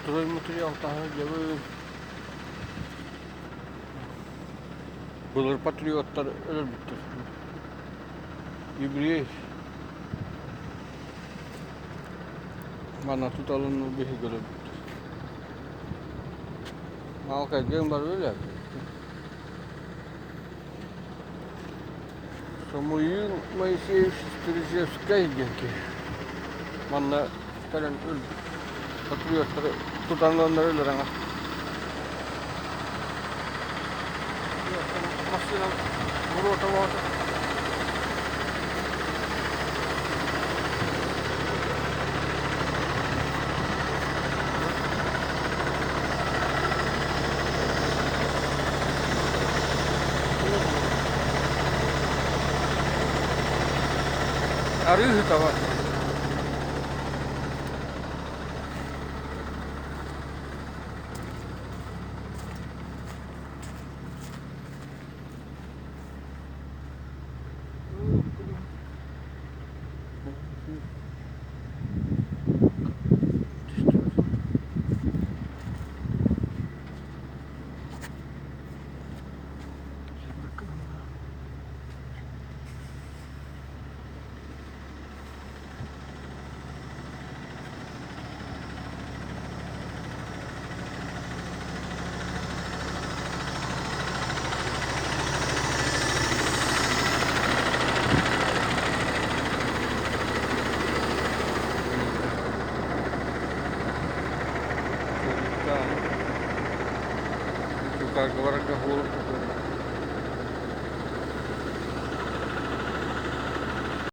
Стройматериал таһа дьабын. Былыр патриоттар өлөрбүттэр. Еврей манна туталын биһиги өлөрбүттэр. Маалкайдыын бары үлэлээбит. Самуил Моисеевич Стрижевскэй диэн киһи. Манна кэлэн өлбүт. Патриоттары тутан ыланнар өлөр аҥа. Массыына буруота боото. Арыы сытаҕа. Чукарга барарга